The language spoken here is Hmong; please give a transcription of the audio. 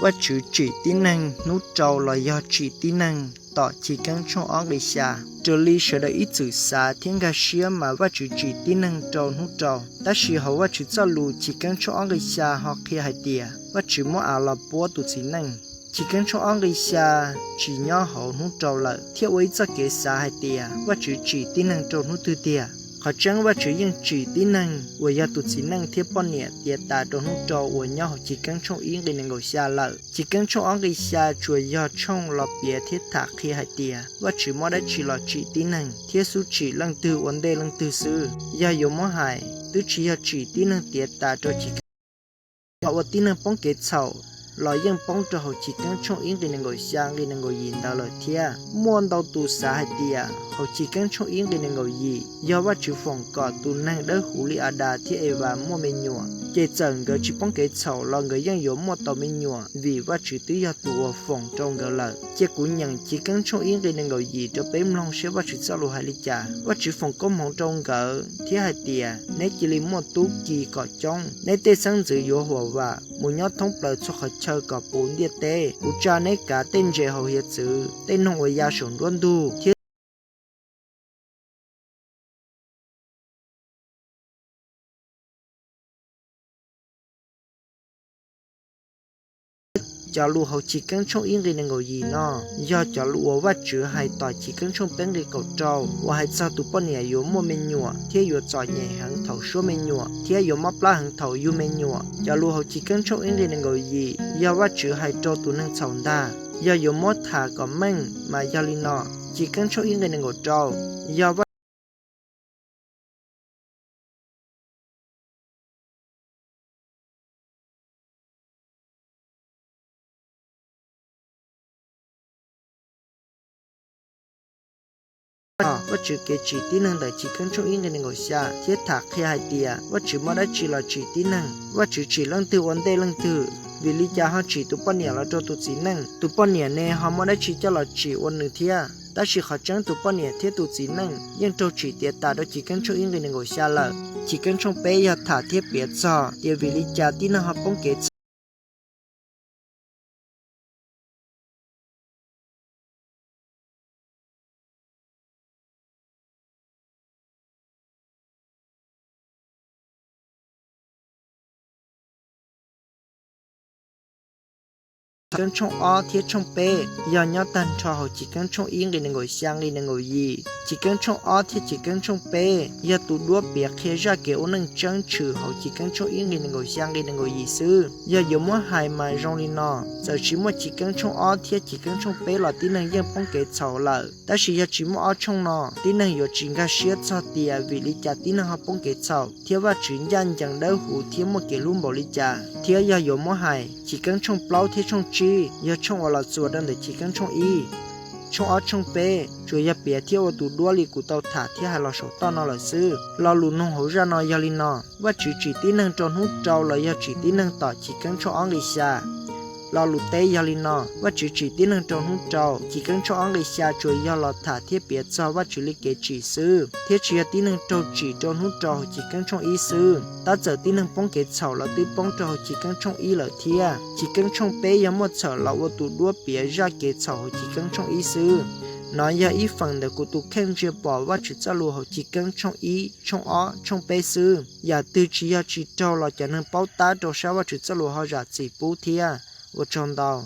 Vajtswv tsim tib neeg hnub rau los yog tsim tib neeg tom Chiv Keeb tshooj ob nqi xya? Raws li sawv daws ib txwm xav thiab nkag siab mas Vajtswv tsim tib neeg rau hnub rau, tab sis hauv Vajtswv txoj lus Chiv Keeb tshooj ob nqi xya ho qhia hais tias Vajtswv muab av los puab tus txiv neej. Chiv Keeb tshooj ob nqi xya tsis nyob hauv hnub rau lawm thiab ua ib txoj kev xav hais tias Vajtswv tsim tib neeg rau hnub twg tiag. Qhov tseeb Vajtswv yeej tsim tib neeg uas yog tus txiv neej thiab poj niam tiav tas rau hnub rau uas nyob hauv Chiv Keeb tshooj ib nqi nees nkaum xya lawm. Chiv Keeb tshooj ob nqi xya tsuas yog tshooj los piav thiab tham qhia hais tias Vajtswv muab dab tsi los tsim tib neeg thiab xub tsim leej twg ua ntej leej twg xwb. Yog yuav muab hais, twb tsis yog tsim tib neeg tiav tas rau Chiv Keeb, qhov uas tib neeg poob kev txhaum los yeej poob rau hauv Chiv Keeb tshooj ib nqi nees nkaum xya nqi nees nkaum yim ntawd lawm thiab. Muaj ntau tus xav hais tias hauv Chiv Keeb tshooj ib nqi nees nkaum yim yog Vajtswv foom kom tus neeg dawb huv li Adas thiab Evas muaj me nyuam, ces txawm nkawd tsis poob kev txhaum los nkawd yeej yuav muaj tau me nyuam vim Vajtswv twb yog tus uas foom rau nkawd lawm. Cia kuv nyeem Chiv Keeb tshooj ib nqi nees nkaum yim rau peb mloog seb Vajtswv txoj lus hais li cas. Vajtswv foom koob hmoov rau nkawd thiab hais tias, neb cia li muaj tub ki kom coob, neb tej xeeb ntxwv yuav huam vam mus nyob thoob plaws txhua qhov chaw kom puv ntiaj teb. Kuv tsa neb kav tej ntses hauv hiav txwv, tej noog uas ya saum nruab ntug thiab Cov lus hauv Chiv Keeb tshooj ib nqi nees nkaum yim no yog cov lus uas Vajtswv hais tom Chiv Keeb tshooj peb nqi kaum rau uas hais txog tus poj niam yuav muaj me nyuam thiab yuav txom nyem heev thaum suab me nyuam thiab yuav mob plab heev thaum yug me nyuam. Cov lus hauv Chiv Keeb tshooj ib nqi nees nkaum yim yog Vajtswv hais rau tus neeg txhaum ntag. Yog yuav muab tham kom meej mas yog li no: Chiv Keeb tshooj ib nqi nees nkaum rau yog Vaj Vajtswv kev tsim tib neeg ntawm Chiv Keeb tshooj ib nqi nees nkaum xya thiab tham qhia hais tias Vajtswv muab dab tsi los tsim tib neeg, Vajtswv tsim leej twg ua ntej leej twg, vim li cas ho tsim tus poj niam los rau tus txiv neej, tus poj niam ne ho muab dab tsi coj los tsim ua nws thiab. Tab sis qhov tseeb tus poj niam thiab tus txiv neej yeej raug tsim tiav tas rau Chiv Keeb tshooj ib nqi nees nkaum xya lawm. Chiv Keeb tshooj peb yog tham thiab piav txog tias vim li cas tib neeg ho poob kev txhaum. Keeb tshooj ob thiab tshooj peb yog nyob tag nrho hauv Chiv Keeb tshooj ib nqi nees nkaum xya nqi nees nkaum yim. Chiv Keeb tshooj ob thiab Chiv Keeb tshooj peb yog tus duab piav qhia zaj kev ua neej tseeb tshwm hauv Chiv Keeb tshooj ib nqi nees nkaum xya nqi nees nkaum yim xwb. Yog yuav muab hais mas zoo li no: txawm tsis muaj Chiv Keeb tshooj ob thiab Chiv Keeb tshooj peb los tib neeg yeej poob kev txhaum lawm. Tab sis yog tsis muaj ob tshooj no, tib neeg yuav tsis nkag siab txog tias vim li cas tib neeg ho poob kev txhaum thiab Vajtswv ncaj ncees dawb huv thiab muaj kev hlub npaum li cas. Thiab yog yuav muab hais, Chiv Keeb tshooj plaub thiab tshooj tsib yog tshooj uas los txuas rau ntawm Chiv Keeb tshooj ib. Tshooj ob tshooj peb tsuas yog piav thiab ua tus duab li kuv tau tham thiab hais los saum toj no lawm xwb. Lo lus noog hauv zaj no yog li no: Vajtswv tsim tib neeg rau hnub rau los yog tsim tib neeg tom Chiv Keeb tshooj ob nqi xya? Lo lus teb yog li no: Vajtswv tsim tib neeg rau hnub rau. Chiv Keeb tshooj ob nqi xya tsuas yog los tham thiab piav txog Vajtswv li kev tsim xwb, thiab tsis yog tib neeg raug tsim rau hnub rau hauv Chiv Keeb tshooj ib xwb. Tab txawm tib neeg poob kev txhaum los twb poob rau hauv Chiv Keeb tshooj ib lawm thiab. Chiv Keeb tshooj peb yog muaj txhawm los ua tus duab piav zaj kev txhaum hauv Chiv Keeb tshooj ib xwb. Nov yog ib feem ntawm kuv tus kheej ntsia pom Vajtswv txoj lus hauv Chiv Keeb tshooj ib, tshooj ob, tshooj peb xwb. Yam twg tsis yog tsis raug los cov neeg paub tab rau sab Vajtswv txoj lus ho zam txim pub thiab. Ua tsaug ntau.